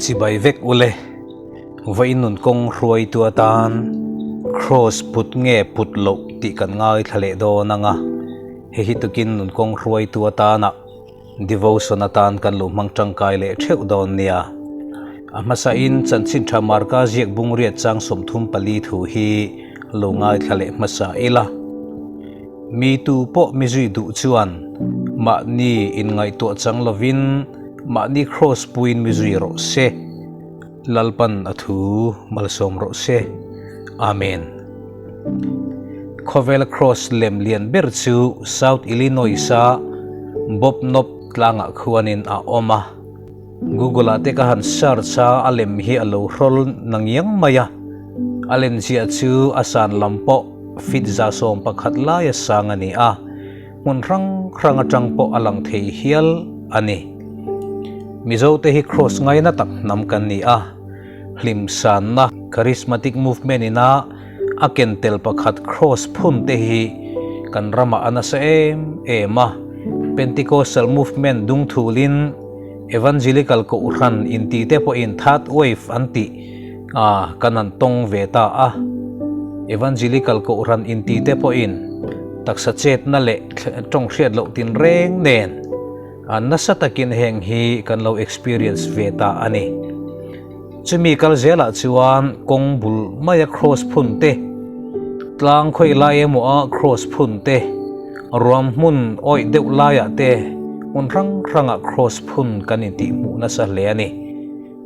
Chibai vek ule, vawiin nun kawng hruaitu atan Kraws put nge put loh tih kan ngaithla leh dawn ang a, hei hi tukin nun kawng hruaitu atana devotion atan kan lo hmang tangkai leh theuh dawn nia. A hmasain chanchin tha Marka ziak bungriat chang 34 thu hi lo ngaithla leh hmasa ila. Mi tu pawh mi zui duh chuan mahni inngaihtuah chang lovin mahni kraws puiin mi zui rawh se. Lalpan a thu malsawm rawh se. Amen. Khawvela kraws lem lian ber chu South Illinois-a Bob Knob tlangah khuanin a awm a. Google ah te ka han search a, a lem hi a lo hrawl nangiang mai a. A lemziah chu a san lam pawh feet 11 laia sang a ni a, hmun hrang hrang atang pawh a lang thei hial a ni. Mizo te hi Kraws ngaina tak hnam kan ni a, hlimsanna, charismatic movement ina a ken tel pakhat Kraws phun te hi kan ramah a nasa em em a, Pentecostal movement dungthulin Evangelical Kohhran inti te pawhin Third Wave an tih a kan han tawng ve ta a. Evangelical Kohhran inti te pawhin taksa chetna leh tawng hriat loh tinreng nen a nasa takin heng hi kan lo experience ve ta a ni. Chumi kal zelah chuan kawng bul maia kraws phun te, tlang khawi lai emaw a kraws phun te, ruam hmun awih deuh laiah te hmun hrang hrangah kraws phun kan intih hmuh nasa hle a ni.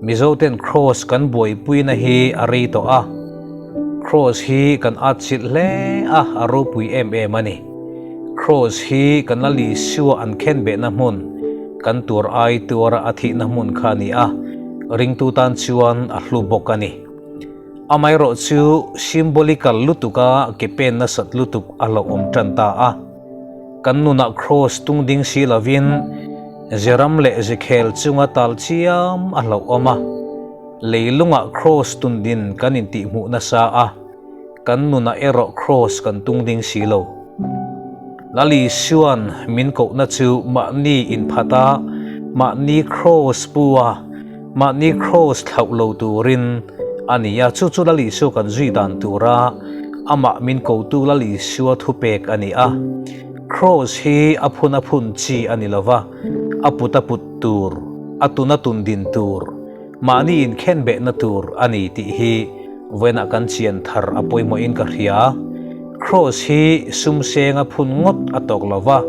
Mizo ten kraws kan buaipuina hi a rei tawh a, kraws hi kan atchilh hle a, a ropui em em a ni. Kraws hi kan la Isua an khenbehna hmun, kan tur ai tuara a thihna hmun kha a ni a, ringtu tan chuan a hlu bawk a ni. Amaherawh chu symbolical lutuka ke pen nasat lutuk a hlauhawm tan ta a. Kan nunah kraws tung ding si lovin zeram leh zekhel chunga tal chiam a hlauhawm a, leilungah kraws tundin kan intihhmuh nasa a. Kan nunah erawh kraws kan tung ding si lo. Lal Isua'n min kohna chu mahni inphat a, mahni kraws pu a, mahni kraws thlauh lo turin a ni a. Chu chu Lal Isua kan zui dan tura amah min kotu Lal Isua thupek a ni a. Kraws hi a phun a phun chi a ni lo va, a put a put tur, a tun a tun din tur, Mahni inkhenbehna tur a ni tih hi vawiinah kan chian thar a pawimawhin ka hria. Kraws hi sum senga phun ngawt a tawk lo va,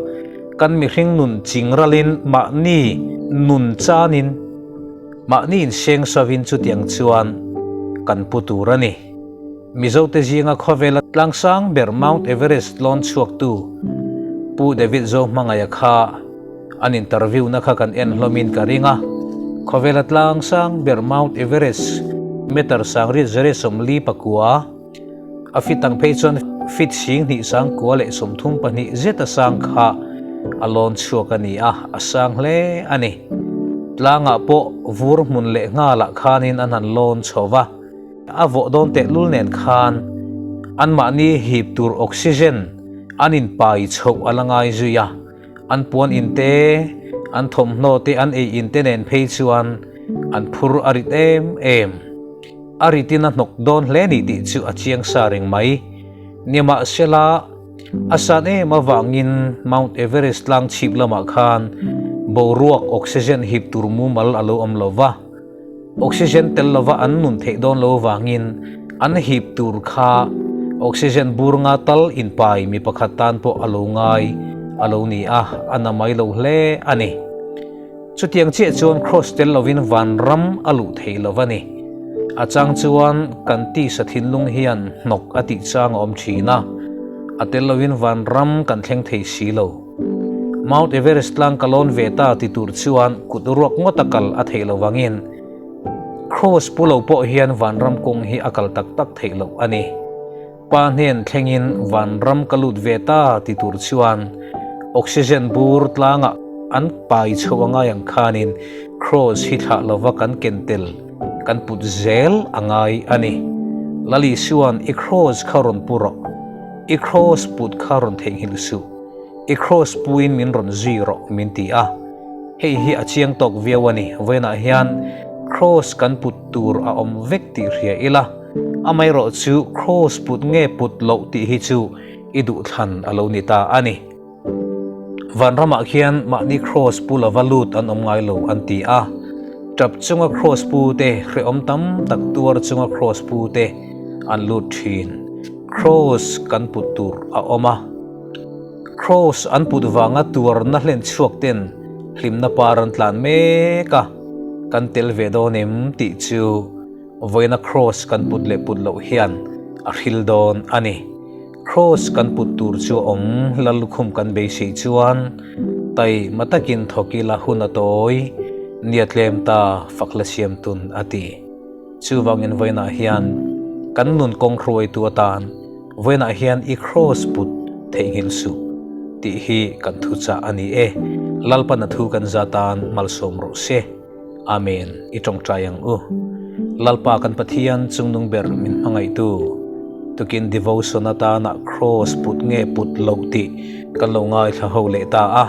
kan mihring nun chingralin mahni nun chanin mahni inseng savin chutiang chuan kan pu tur a ni. Mizote zinga khawvela tlangsang ber Mount Everest lawn chhuaktu Pu David Zohmangaia kha an interview na kha kan en hlawmin ka ring a. Khawvela tlangsang ber Mount Everest meter sangriat zere 49 a fit ang phei chuan fit 2132 zeta sang kha a lawn chhuak a ni a, a sang hle a ni. Tlangah pawh vur hmun leh nghalah khanin an han lawn chho va. A vawh dawn tehlul nen khan anmahni hip tur oxygen an inpai chhoh a la ngai zui a, an puan in te, an thawmhnaw te, an ei in te nen phei chuan an phur a rit em em. A ritin a hnawk dawn hle ni tih chu a chiang sa reng mai. Nimahsela, a san em avangin Mount Everest tlang chhip lamah khan boruak oxygen hip tur mumal a lo awm lo va. Oxygen tel lova an nun theih dawn lo vangin an hip tur kha oxygen bur nga tal inpai mi pakhat tan pawh a lo ngai a lo ni a, a na mai lo hle a ni. Chutiang chiah chuan kraws tel lovin vanram a luh theih lo a ni. A chang chuan kan tisa thinlung hian hnawk a tih chang a awm thin a, a tel lovin vanram kan thleng thei si lo. Mount Everest tlang ka lawn ve ta ti tur chuan kut ruak ngawt a kal a theih lo vangin Kraws pu lo pawh hian vanram kawng hi a kal tak tak theih loh a ni. Pa hnen thlengin vanram ka lut ve ta ti tur chuan oxygen bur tlangah an pai chho a ngai ang khanin Kraws hi thlah lova kan ken tel kan put zel a ngai a ni. Lal Isua'n i Kraws kha rawn pu rawh. I kraws put kha rawn theihnghilh suh. I kraws puiin min rawn zui rawh min ti a. Hei hi a chiang tawk viau a ni. Vawiinah hian Kraws kan put tur a awm vek tih hria ila, amaherawh chu kraws put nge put loh tih hi chu i duhthlan a lo ni ta a ni. Vanramah khian mahni kraws pu lova lut an awm ngai lo an ti a, tap chunga kraws pu te, hrehawm tam tak tuar chunga kraws pu te an lut thin. Kraws kan put tur a awm a. Kraws an put vanga tuarna hlen chhuak ten hlimna par an tlan mek a, kan tel ve dawn em tih chu vawiina kraws kan put leh put loh hian a hril dawn a ni. Kraws kan put tur chu a awm Lallukhum kan beisei chuan taima takin thawk ila hun a tawi nia tlem ta fak la siam tun a ti. Chuvangin vawiinah hian kan nun kawng hruaitu atan Vawiinah hian i kraws put theihnghilh suh tih hi kan thuchah a ni e. Lalpan a thu kan za tan malsawm rawh se. Amen. I tawngtai ang u. Lalpa kan Pathian chungnung ber min hmangaihtu, tukin devotion atana kraws put nge put loh tih kan lo ngaithla ho leh ta a.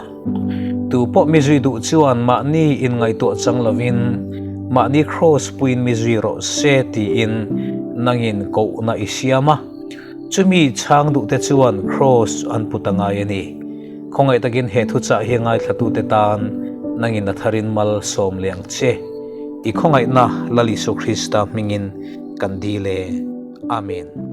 Tu pawh mi zui duh chuan mahni inngaihtuah chang lovin mahni kraws puiin mi zui rawh se tiin nangin kohna i siam a. Chumi chhang duhte chuan kraws an put a ngai a ni. Khawngaih takin he thuchah hi ngaithlatute tan nangin a tharin malsawm leh ang che. I khawngaihna Lal Isua Krista hmingin kan dil e. Amen.